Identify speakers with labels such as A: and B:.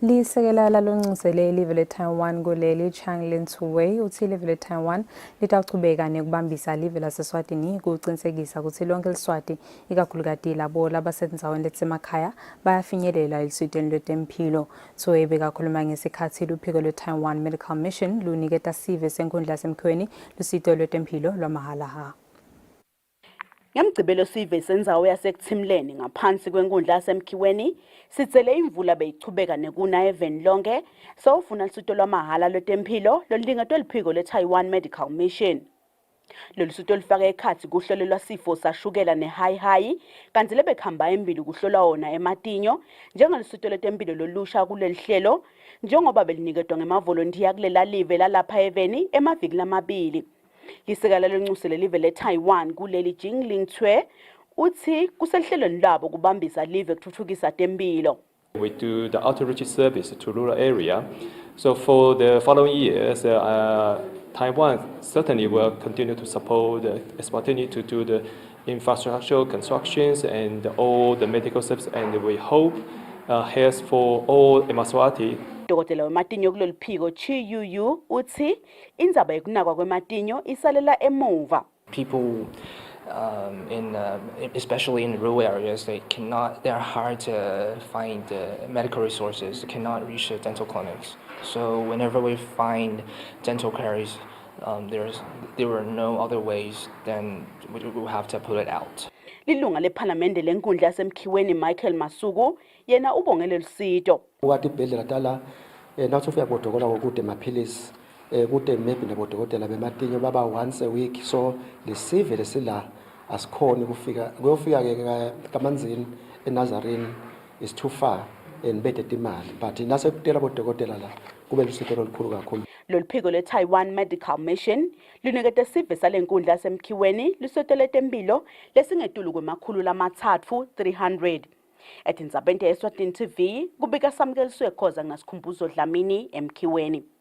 A: Lisekela lalonxusele live leTaiwan kuleli, Chang Lin-Tsuwei, utsi live leTaiwan litawuchubeka nekubambisa live laseSwatini kucinisekisa kutsi lonke liSwati, ikakhulukati labo labasetindzaweni letisemakhaya, bayafinyelela elusitweni lwetemphilo. Tsuwei bekakhuluma ngesikhatsi luphiko lweTaiwan Medical Mission luniketa sive senkhundla yaseMkhiweni lusito lwetemphilo lwamahhala.
B: NgeMgcibelo sive sendzawo yaseKutsimleni ngaphansi kwenkundla yaseMkhiweni sitsele imvula beyichubeka nekuna eveni lonke sewufuna lusito lwamahhala lwetemphilo loluniketwe liphiko le-Taiwan Medical Mission. Lolu sito lufaka ekhatsi kuhlolelwa sifo sashukela ne-high-high kantsi lebekuhamba embili kuhlolwa wona ematinyo njengelusito lwetempilo lolusha kuleli hlelo njengoba beliniketwa ngemavolontiya kulela live lalapha eveni emaviki lamabili. Lisekela lencuse lelive leTaiwan kuleli Jingling Tsue utsi kusehlelweni lwabo kubambisa live kutfutfukisa temphilo.
C: We do the outreach service to rural area. So for the following years, Taiwan certainly will continue to support Eswatini to do the infrastructure constructions and all the medical service, and we hope health for all Emaswati.
B: Dokotela wematinyo kulolu phiko Chi Yu Yu utsi indzaba yekunakwa kwematinyo isalela emuva.
D: People in especially in rural areas, they cannot, they are hard to find medical resources, they cannot reach the dental clinics. So whenever we find dental caries, there were no other ways than we have to put it out.
B: Lilunga lephalamende lenkundla yaseMkhiweni Michael Masuku yena ubongele lusito.
E: Ukati ibhedlela tala nawuthi ufika kubodokotela ngokude emaphilisi kude maybe nabodokotela bematinyo baba once a week, so lesive lesila asikhoni kufika kuyofika ke kaManzini eNazarene is too far and bede timali, but nasekutela bodokotela la kube lusito lolukhulu kakhulu.
B: Lolu phiko le-Taiwan Medical Mission lunikete sive salenkundla yaseMkhiweni lusito lwetempilo lesingetulu kwema-300 300. Etindzabeni te-Eswatini TV kubika Samukeliswe Khoza ngasikhumbuzo Dlamini eMkhiweni.